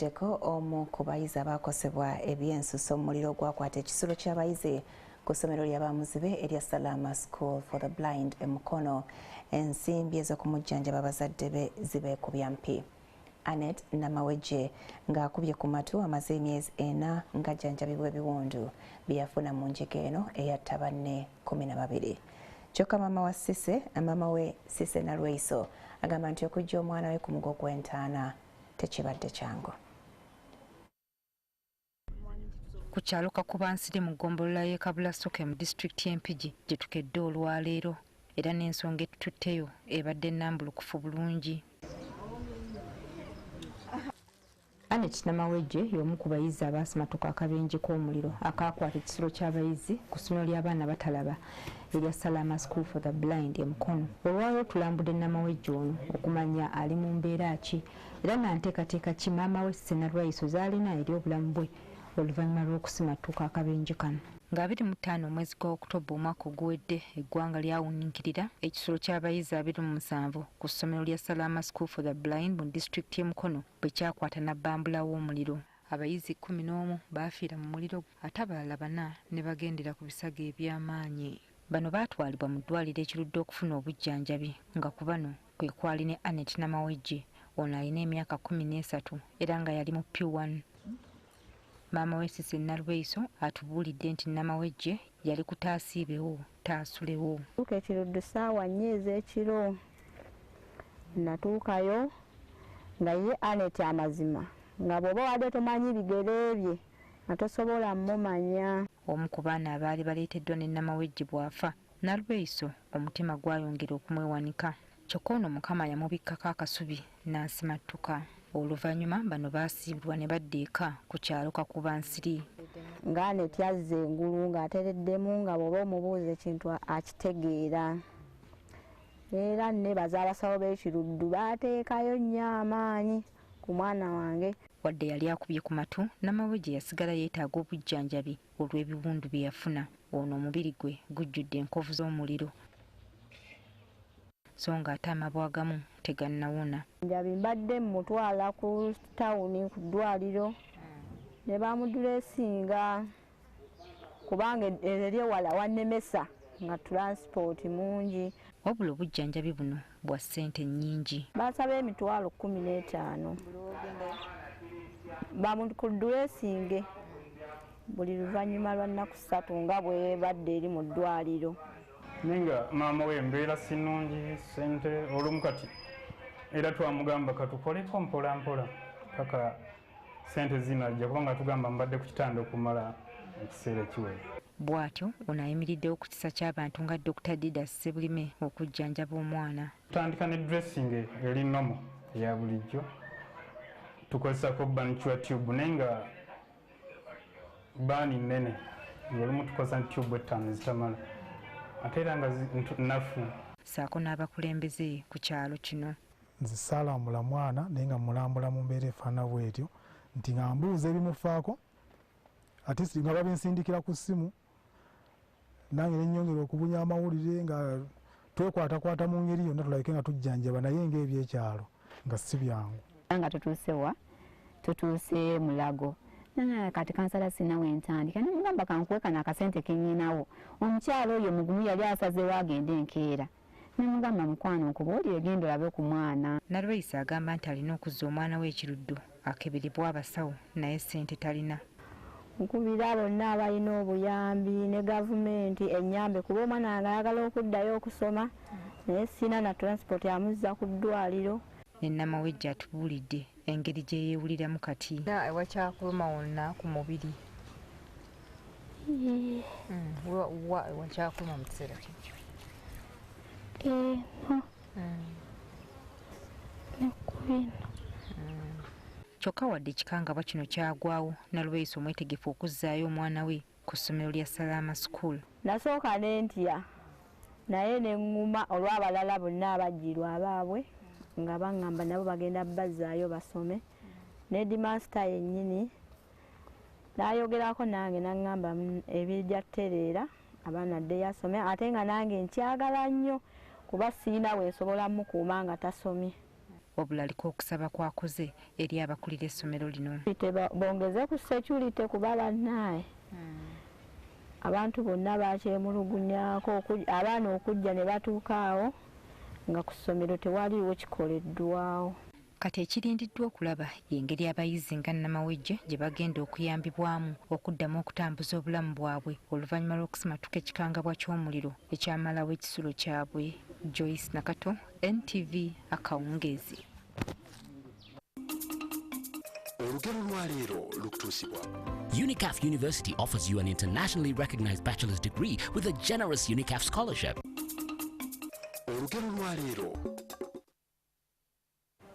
Gye buvuddeko omu ku bayizi abaakosebwa ebyensuso mu muliro ogwakwata ekisulo ky'abayizi ku ssomero ly'abamuzibe erya Salama School for the Blind e Mukono, ensimbi ez'okumujjanjaba abazadde be zibeekubya mpi. Anet Namawejje ng'akubye ku matu amaze emyezi 4 ng'ajjanjabibwa ebiwundu bye yafuna mu njega eno eyatta banne 12. Kyokka maama wa Sise, maama we Sise Nalweiso agamba nti okuggya omwana we ku mugo gw'entaana tekibadde kyangu. Ku kyalo Kakubansiri mu ggombolola y'e Kabulasoke mu disitulikiti y'e Mpigi gye tukedde olwaleero, era n'ensonga etututteyo ebadde nnambulukufu bulungi. Anet Namawejje y'omu ku bayizi abaasimatuka akabenje k'omuliro akaakwata ekisulo ky'abayizi ku ssomero ly'abaana batalaba erya Salama School for the Blind e Mukono. Olwaleero tulambudde Namawejje ono okumanya ali mu mbeera ki era na nteekateeka ki maama we Sena Lwaiso z'alina eri obulamu bwe oluvannyuma lw'okusimattuka akabenje kano. Nga 25 omwezi gwa Okutoba omwaka oguwedde, eggwanga lyawuniikirira ekisulo ky'abayizi 27 ku ssomero lya Salama School for the Blind mu disitulikiti y'e Mukono bwe kyakwata nabbambula w'omuliro. Abayizi 11 baafiira mu muliro ate abalala 4 ne bagendera ku bisago eby'amaanyi. Bano baatwalibwa mu ddwaliro e Kiruddu okufuna obujjanjabi, nga ku bano kwe kwali ne Anet Namawejje. Ono alina emyaka 13 era nga yali mu P1. Maama we Sise Nalweiso atubuulidde nti Namawejje yali ku taasiibewo taasulewo. Tuuka e Kiruddu ssaawa 4 ez'ekiro, natuukayo nga ye Anet amazima nga bw'oba wadde tomanyi bigere bye nga tosobola mumanya. Omu ku baana abaali baleeteddwa ne Namawejje bw'afa, Nalweiso omutima gwayongera okumwewanika. Kyokka ono Mukama yamubikkako akasubi n'asimattuka. Oluvannyuma bano baasiibulwa ne badda eka ku kyalo Kakubansiri. Nga Anet azza engulu ng'atereddemu, nga bw'oba omubuuza ekintu akitegeera. Era nebaza abasawo b'e Kiruddu, baateekayo nnyo amaanyi ku mwana wange. Wadde yali akubye ku matu, Namawejje yasigala yeetaaga obujjanjabi olw'ebiwundu bye yafuna. Ono omubiri gwe gujjudde enkovu z'omuliro, so ng'ate amabwa agamu tegannawona. Njabi mbadde mmutwala ku tawuni ku ddwaliro ne bamudressinga, kubanga eri ewala wannemesa nga transport mungi. Wabula obujjanjabi buno bwa ssente nnyingi. Bansaba 150,000 bamukudressinge buli luvannyuma lwa nnaku 3 nga bwe badde eri mu ddwaliro. Naye nga maama we embeera si nnungi, ssente olumu kati era twamugamba katukoleko mpola mpola paka ssente zinajja, kubanga tugamba mbadde ku kitanda okumala ekiseera ekiwere. Bw'atyo ono ayimiriddewo ku kisa ky'abantu nga Dr Didas Sebulime okujjanjaba omwana. Tutandika ne dressing eri normal eya bulijjo, tukozesako burn cure tube, naye nga burn nnene, ng'olumu tukozesa tube 5 zitamala, ate era nga nnafu. Ssaako n'abakulembeze ku kyalo kino. Nze saalambula mwana, naye nga mulambula mu mbeera efaanana bwetyo nti nga mbuuza ebimufaako, ate nga babinsindikira ku ssimu, nange nenyongera okubunya amawulire nga twekwatakwata mu ngeri yonna tulabike nga tujjanjaba, naye ng'ebyekyalo nga si byangu. Nga tutuuse wa tutuuse Mulago, kati kansala sina wentandika, nemugamba kankuwe kano akasente kenyinawo. Omukyalo oyo mugumu, yali asazeewo agende enkeera, nemugamba mukwano nkubuulire, genda olabe ku mwana. Nalweyiso agamba nti alina okuzza omwana we e Kiruddu akeberebwa abasawo, naye ssente talina. Nkubira bonna abalina obuyambi ne gavumenti ennyambe, kuba omwana wange ayagala okuddayo okusoma, naye sina na transport amuzza ku ddwaliro. Ne Namawejje atubuulidde engeri gye yeewuliramu kati. Ewakyakuluma wonna ku mubiri? Wa ewakyakuluma mu kiseera kino? Eno ne ku bino. Kyokka wadde ekikangabwa kino kyagwawo, Nalweyiso omwetegefu okuzzaayo omwana we ku ssomero lya Salama School. Nasooka ne ntya, naye ne ŋŋuma olw'abalala bonna abajjirwa abaabwe nga baŋŋamba nabo bagenda bazzaayo basome. Ne headmaster yennyini n'ayogerako nange n'aŋŋamba ebijja ttereera, abaana addeyo asome, ate nga nange nkyagala nnyo kuba sirina we nsobola mukuuma nga tasomye. Wabula aliko okusaba kwakoze eri abakulira essomero lino. Bongeze ku security kuba bannaye abantu bonna bakyemulugunyaako, abaana okujja ne batuuka awo nga ku ssomero tewaliiwo kikoleddwawo. Kati ekirindiddwa okulaba y'engeri abayizi nga Namawejje gye bagenda okuyambibwamu okuddamu okutambuza obulamu bwabwe oluvannyuma lw'okusimatuka ekikangabwa ky'omuliro ekyamalawo ekisulo kyabwe. Joyce Nakato, NTV, akawungeezi. Olugero lwa leero lukutuusibwa UNICAF University offers you an internationally recognized bachelor's degree with a generous UNICAF scholarship. Olugero lwa leero.